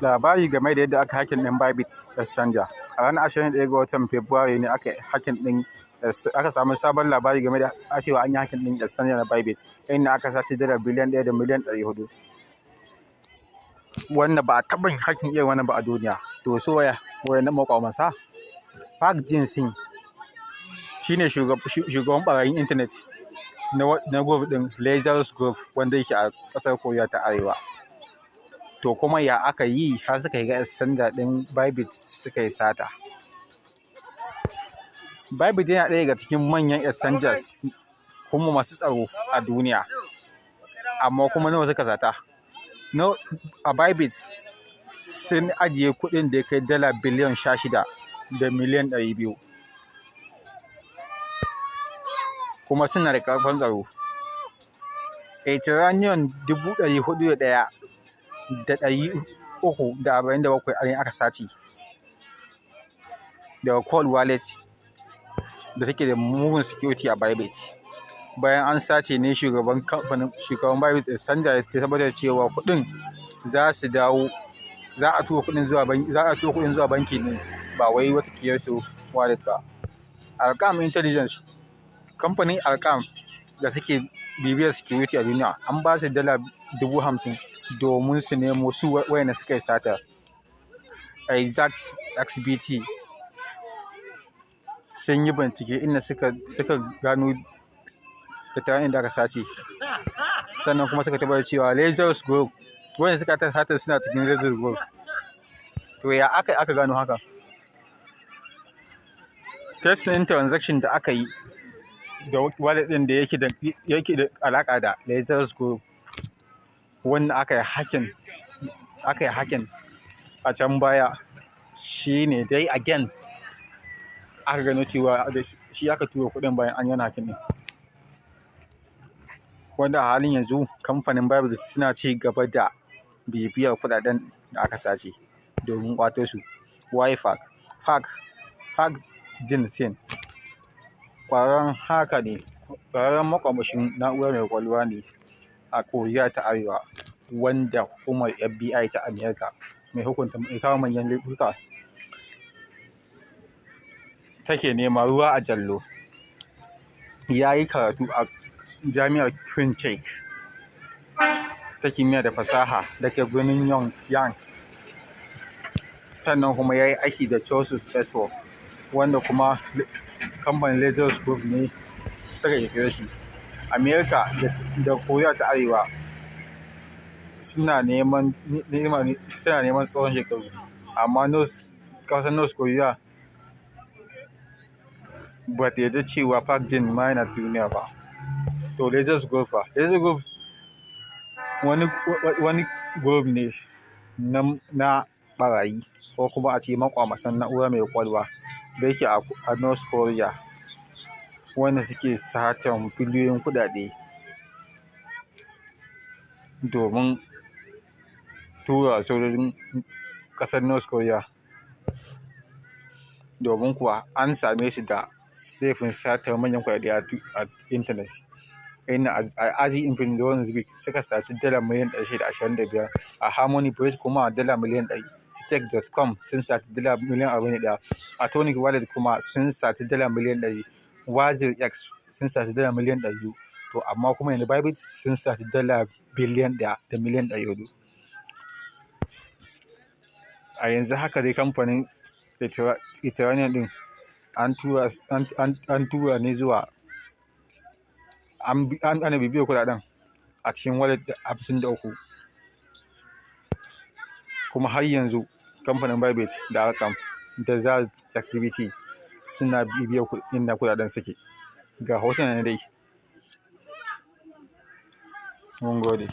Labari game da yadda aka hacking ɗin Bybit Exchanger. A ranar 21 ga watan Fabrairu ne aka hacking ɗin, aka samu sabon labari game da cewa an yi hacking ɗin exchanger na Bybit, inda aka sace dala biliyan 1 da miliyan 400. Wanda ba a taɓa yin hacking irin wannan ba a duniya. To su waye wayannan maƙwamasa? Park Jin-shin shine shugaban ɓarayin intanet na group ɗin Lazarus Group, wanda yake a ƙasar Koriya ta Arewa. To kuma ya aka yi har suka shiga exchanger ɗin Bybit suka yi sata? Bybit yana ɗaya daga cikin manyan exchangers kuma masu tsaro a duniya. Amma kuma nawa suka sata? No, a Bybit sun ajiye kuɗin da ya kai dala biliyan 16 da miliyan 200. Kuma suna da ƙarfin tsaro. Ethereum 401,347 ne aka sace daga cold wallet da take da mugun security a Bybit. Bayan an sace ne, shugaban kamfanin, shugaban Bybit Exchanger, ya tabbatar cewa kuɗin za su dawo, za a tura kuɗin zuwa banki ne, ba wai wata crypto wallet ba. Arkham Intelligence, kamfanin Arkham da suke bibiyar security a duniya, an ba su dala 50,000 domin su nemo su wayanda suka yi sata. Exact XBT sun yi bincike inda suka gano tattaran da aka sace. Sannan kuma suka tabbatar cewa Lazarus Group, wayanda suka sata, suna cikin Lazarus Group. To ya aka gano haka? Test ɗin transaction da aka yi da wallet ɗin da yake da alaƙa da Lazarus Group wanda aka yi hacking a can baya, shine dai again aka gano cewa da shi aka tura kuɗin bayan an yi wannan hacking ɗin. Wanda a halin yanzu kamfanin Bybit suna ci gaba da bibiyar kuɗaɗen da aka sace domin ƙwato su. Waye Park? Park Jin-shin ƙwararren hacker ne, ƙwararren maƙwamashin na'ura mai ƙwaƙwalwa ne a Koriya ta Arewa, wanda hukumar FBI ta Amerika mai hukunta mai kama manyan laifuka take nema ruwa a jallo. Ya yi karatu a Jami'ar Quinnipiac ta Kimiyya da Fasaha da ke birnin Pyongyang. Sannan kuma ya yi aiki da Chosun Expo, wanda kuma kamfanin Lazarus Group ne suka ƙirƙire shi. Amerika da Koriya ta Arewa suna neman tsawon shekaru, amma ƙasar North Korea ba ta yarda cewa Park Jin ma yana duniya ba. To Lazarus Group fa? Lazarus Group wani group ne na ɓarayi, ko kuma a ce maƙwamasan na'ura mai ƙwaƙwalwa da yake a North Korea, wanda suke satan biliyoyin kuɗaɗe domin tura sojojin ƙasar North Korea. Domin kuwa an same su da laifin satar manyan kuɗaɗe a intanet. Inda a Axie Infinity suka saci dala miliyan 625, a Harmony Bridge kuma dala miliyan 100, Stake.com sun saci dala miliyan 41, a Tonic Wallet kuma sun saci dala miliyan 100, WazirX sun saci dala miliyan 200. To amma kuma yanzu Bybit sun saci dala biliyan 1 da miliyan 400. A yanzu haka dai kamfanin Ethereum ɗin an tura ne zuwa ana bibiyar kuɗaɗen a cikin wallet 53. Kuma har yanzu kamfanin Bybit da Arkham da Zaz XBT suna bibiyar inda kuɗaɗen suke. Ga hotunan dai. Mun gode.